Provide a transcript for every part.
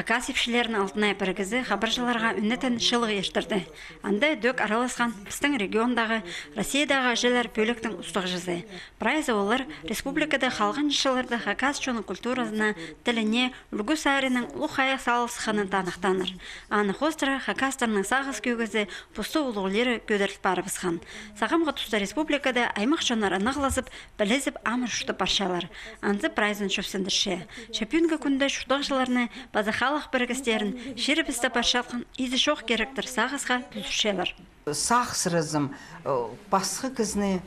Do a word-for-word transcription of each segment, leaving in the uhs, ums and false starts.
Хакас ипчілерінің «Алтынай» пірігізі хабарҷыларға ӱнетін чыылығ иртірді. Анда ідӧк араласхан пістің региондағы, Россиядағы іҷелер пӧліктің устағҷызы. Прайзы олар республикада халған чылларда хакас чонның культуразына, тіліне, ӱлгӱ саринаң улуғ хайығ салысханын таныхтааннар. Аны хоостыра хакастарның сағыс кӧгізі, пустығ улуғ лирі кӧдіріл парыбысхан. Сағамғы туста республикада аймах чоннар ынағлазып, пілізіп, амыр чуртап парчалар. Анзы прайзын чӧпсіндірче. Че пӱӱнгі кӱнде чуртағҷыларны паза халых пірігістерін чирібісте парчатхан изі чох киректер сағысха тӱзірчелер. Сағыссыразым, э, пасха кізіні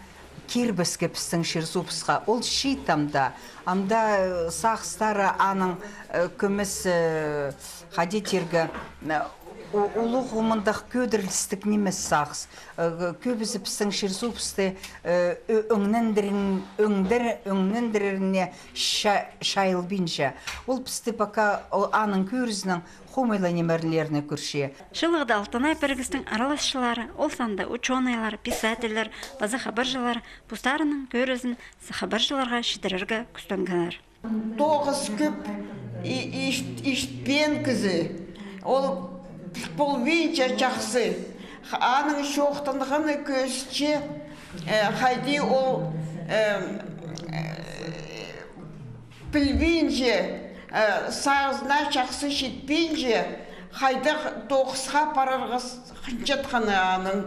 кирбеске пістің чир-суубысха. Ол чиит амды. Амды, э, сағыстары аның, э, кӧмес, э, хайди тирге, э, у-, улуғ мындағ кӧдірілістіг нимес сағыс. Э, кӧбізі пістің чир-суубысты, э, ө-, ӧңнендірін-, ӧңдер-, ӧңнендіреріне ча-, чайылбинча. Ол пісті пока, о, аның кӧрізінең хомай ла нимелерні кӧрче. Чыылығда «Алтынай» пірігістің араласчылары, ол санда учёныйлар, писательлер, паза хабарҷылар, постарының кӧрізін с-, хабарҷыларға читірерге кӱстенгеннер. Тоғыс кӧп и-, ишт-, ишітпеен кізі. Ол піл полбинча чахсы. Х-, аның чоохтанғаны кӧзітче, э, хайди ол, э, э, пілбинче, э, сағызына чахсы читпинче, хайдағ тоғысха парарға с-, хынчатханы аның.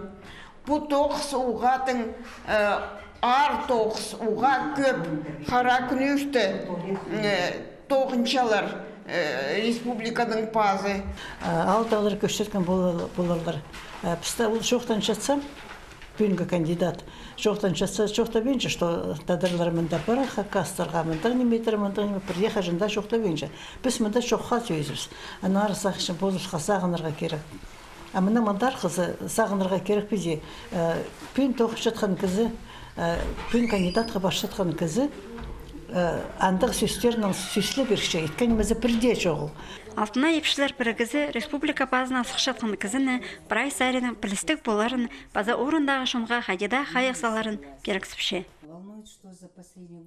Пу тоғыс уғаа тың, э, аар тоғыс, уғаа кӧп хара кӱнӱсте, э, тоғынчалар, э, республиканың пазы. Э, алыптағлар кӧрчеткен полар-, поларлар. Э, пісте ол чоохтанчатса, пӱӱнгі кандидат чоохтанчатса, чоохтабинча, что тадарлар мында пар, хакастарға мындағ ниме идер, мындағ ниме, пірдее хаҷан даа чоохтабинча. Піс мында чоохха сӧзібіс. Аннаңар сағынчам, позыбысха сағынарға кирек. А мына мындар хызы сағынарға кирек піди. Э, пӱӱн тоғынчатхан кізі, э, пӱӱн кандидатха парчатхан кізі, э, андағ сӧстернең сӧслеп иртче, иткен нимезі пірдее чоғыл. «Алтынай» ипчілер пірігізі республика пазына сыхчатхан кізіні прай саринаң пілістіг поларын паза орындағы чонға хайди даа хайығ саларын кирексіпче.